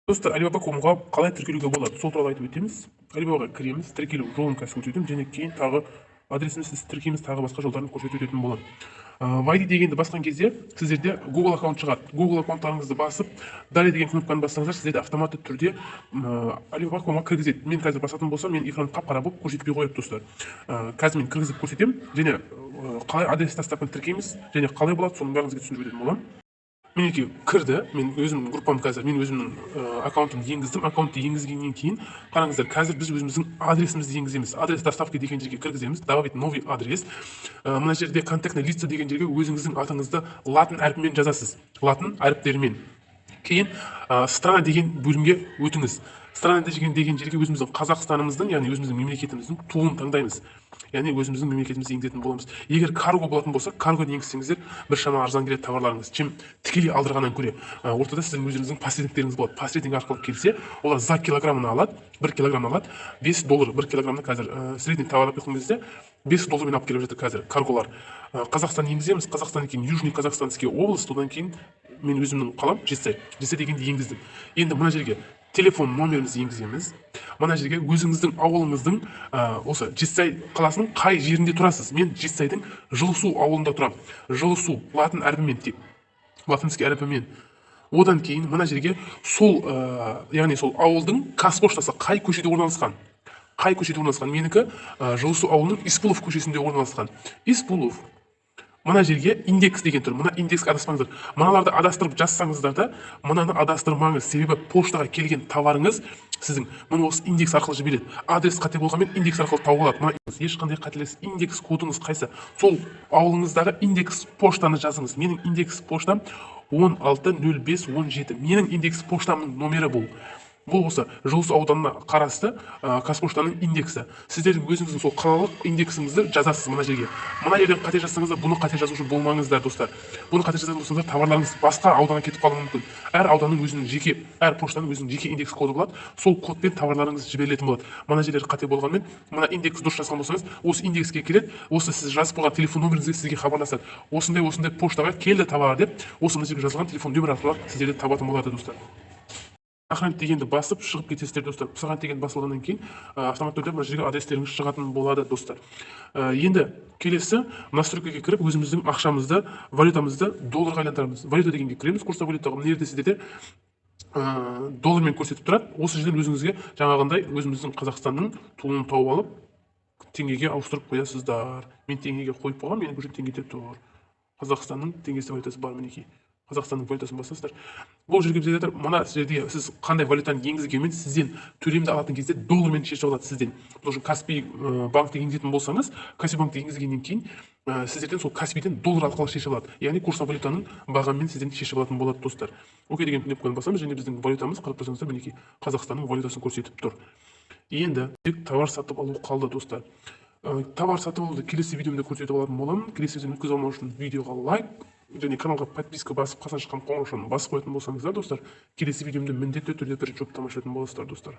Достар, Alibaba.comға қалай тіркелуге болады, сол туралы айтып өтеміз. Alibabаға кіреміз, тіркелу жолын қазір көрсетемін және кейін тағы адресімізді тіркейміз, тағы басқа жолдарын көрсетіп өтетін боламын. «Войти» дегенді басқан кезде сіздерде Google аккаунт шығады. Google аккаунттарыңызды басып, «Далее» деген кнопканы бассаңыздар, сіздерді автоматты түрде Alibaba.comға кіргізеді. Мен қазір басатын болсам, менің экраным қап қара болып көрсетпей қояды, достар. Қазір мен кіргізіп көрсетемін және қалай адрес доставканы тіркейміз және қалай болады, соның бәрін сізге түсіндіріп өтетін боламын. Мінекей, кірді. Мен өзімнің группам, қазір мен өзімнің аккаунтымды енгіздім. Аккаунтты енгізгеннен кейін, қараңыздар, қазір біз өзіміздің адресімізді енгіземіз. «Адрес доставки» деген жерге кіргіземіз, «Добавить новый адрес». Мына жерде «Контактное лицо» деген жерге өзіңіздің атыңызды латын әрпімен жазасыз, латын әріптерімен. Кейін «Страна» деген бөлімге өтіңіз. «Страна» деген жерге өзіміздің Қазақстанымыздың, яғни өзіміздің мемлекетіміздің туын таңдаймыз, яғни өзіміздің мемлекетімізді енгізетін боламыз. Егер карго болатын болса, каргоны енгізсеңіздер, біршама арзан келеді товарларыңыз, чем тікелей алдырғаннан көре. Ортада сіздің өздеріңіздің посредниктеріңіз болады. Посредник арқылы келсе, олар за килограммын алады, 1 килограмм алады 5 доллар. 1 килограммды қазір средний товар алып келген кезде 5 доллармен алып келіп жатыр қазір карголар. Қазақстан енгіземіз. Қазақстаннан кейін Южный Казахстанский область, одан кейін мен өзімнің қалам Жетісай. Жетісай дегенді енгіздім. Енді мына жерге телефон номерімізді енгіземіз. Мына жерге өзіңіздің ауылыңыздың, осы Жетісай қаласының қай жерінде тұрасыз? Мен Жетісайдың Жылысу ауылында тұрамын. Жылысу, латын әрпімен, тек латинский әрпімен. Одан кейін мына жерге сол, яғни сол ауылдың қазпоштасы қай көшеде орналасқан, қай көшеде орналасқан? Менікі Жылысу ауылының Испулов көшесінде орналасқан, Испулов. Мына жерге «Индекс» деген тұр. Мына индекске адаспаңыздар. Мыналарды адастырып жазсаңыздар да, мынаны адастырмаңыз, себебі поштаға келген товарыңыз сіздің мұны осы индекс арқылы жібереді. Адрес қате болғанмен, индекс арқылы тауып алады. Мына ешқандай қателес. Индекс кодыңыз қайсы, сол ауылыңыздағы индекс поштаны жазыңыз. Менің индекс поштам 160517. Менің индекс поштамның номері бұл осы Жұлдыз ауданына қарасты Қазпоштаның индексі. Сіздердің өзіңіздің сол қалалық индексіңізді жазасыз мына жерге. Мына жерден қате жазсаңыздар, бұны қате жазушы болмаңыздар, достар. Бұны қате жазатын болсаңыздар, товарларыңыз басқа ауданға кетіп қалуы мүмкін. Әр ауданның өзінің жеке, әр поштаның өзінің жеке индекс коды болады. Сол кодпен товарларыңыз жіберілетін болады. Мына жерлері қате болғанмен, мына индекс дұрыс жазған болсаңыз, осы индекске келеді. Осы сіз жазып қойған телефон нөміріңізге сізге хабарласады, осындай осындай поштаға келді товар деп. Осы мына жерге жазылған телефон нөмір арқылы сіздерді табатын болады, достар. «Сохранить» дегенді басып шығып кетесіздер, достар. «Сохранить» деген басылғаннан кейін автоматты түрде мына жерге адрестеріңіз шығатын болады, достар. Енді келесі настройкаға кіріп, өзіміздің ақшамызды, валютамызды долларға айландырамыз. «Валюта» дегенге кіреміз, «Курс валютаға». Мына жерде сіздерде доллармен көрсетіп тұрады. Осы жерден өзіңізге жаңағындай өзіміздің Қазақстанның туын тауып алып, теңгеге ауыстырып қоясыздар. Мен теңгеге қойып қойғанмын, менің уже теңгеде тұр. Қазақстанның теңгесі, валютасы бар. Мінекей, Қазақстанның валютасын басасыздар. Бұл жерге бізге айтады, мына жерде сіз қандай валютаны енгізгенмен, сізден төлемді алатын кезде доллармен шешіп алады сізден. Мысалы үшін, Каспий банкті енгізетін болсаңыз, Каспий банкті енгізгеннен кейін сіздерден сол Каспийден доллар арқылы шешіп алады, яғни курс валютаның бағамымен сізден шешіп алатын болады, достар. «Окей» деген кнопканы басамыз және біздің валютамыз, қарап тұрсаңыздар, мінекей, Қазақстанның валютасын көрсетіп тұр. Енді тек товар сатып алу қалды, достар. Товар сатып алуды келесі видеомда көрсетіп алатын боламын. Келесі видеоны өткізе алмау үшін видеоға лайк және каналға подписка басып, қасынан шыққан қоңыраушаны басып қоятын болсаңыздар, достар, келесі видеомды міндетті түрде бірінші болып тамашалайтын боласыздар, достар.